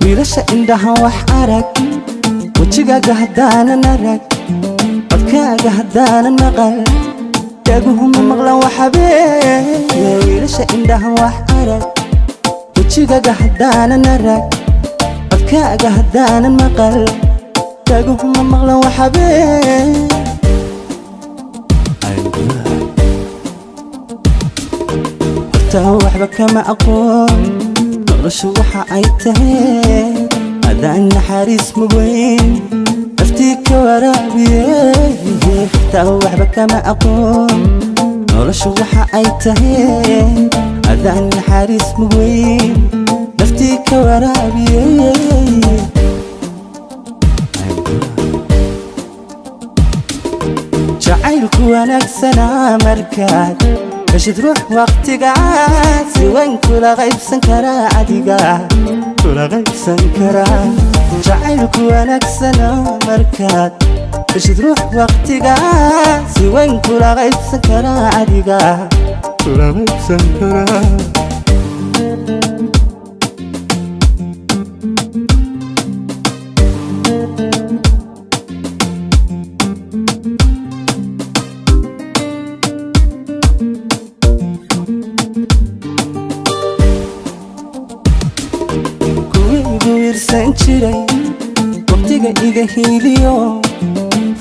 Wiilasha indhaha wax arag, wejigaaga haddaanan arag, codkaaga haddaanan maqal, dhaguhuma maqlan waxabee. Wiilasha indhaha wax arag, wejigaaga haddaanan arag, codkaaga haddaanan maqal, dhaguhuma maqlan waxabee. Horta waxba kama aqoon noloshu waxa ay tahay, adaan naxariis mugeyn naftii ka waraabiye. Horta waxba kama aqoon noloshu waxa ay tahay, adaan naxariis mugeyn naftii ka waraabiye. Jacaylku wanaagsanaa markaad heshid ruux waqtigaa si weyn kula qaybsan karaa, adiga kula qaybsan karaa. Jacaylku wanaagsanaa markaad heshid ruux waqtigaa si weyn kula qaybsan karaa, adiga kula qaybsan karaa. Kuwii igu wiirsan jiray waqtiga iga hiiliyo,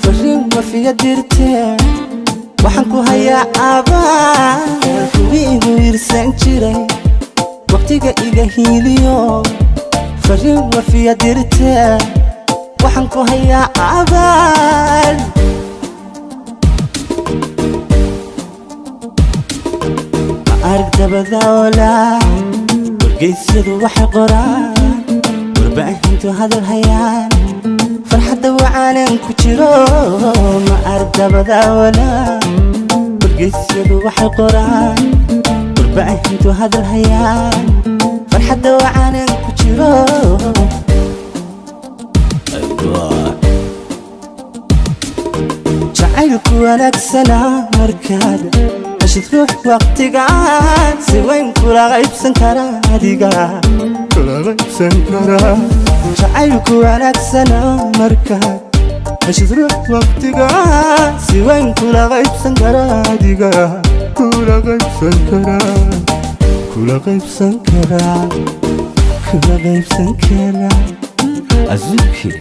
fariin wafiya dirtee, waxaan ku hayaa abaal. Kuwii igu wiirsan jiray waqtiga iga hiiliyo, fariin wafiya dirtee, waxaan ku hayaa abaal. Ma arag dabada olaa, wargeysyadu waxay qoraan, warbaahintu hadal hayaan, farxadda wacaanan ku jiro. Ma arag dabada walaa, wargeysyadu waxay qoraan, warbaahintu hadal hayaan, farxadda wacaanan ku jiro. Jacaylku wanaagsanaa markaad heshid ruux waqtigaan si weyn kula qaybsan karaa, adiga kula qaybsan karaa. Jacaylku wanaagsanaa markaad heshid ruux waqtigaan si weyn kula qaybsan karaa, adiga kula qaybsan karaa, kula qaybsan karaa, kula qaybsan karaa. Azuki.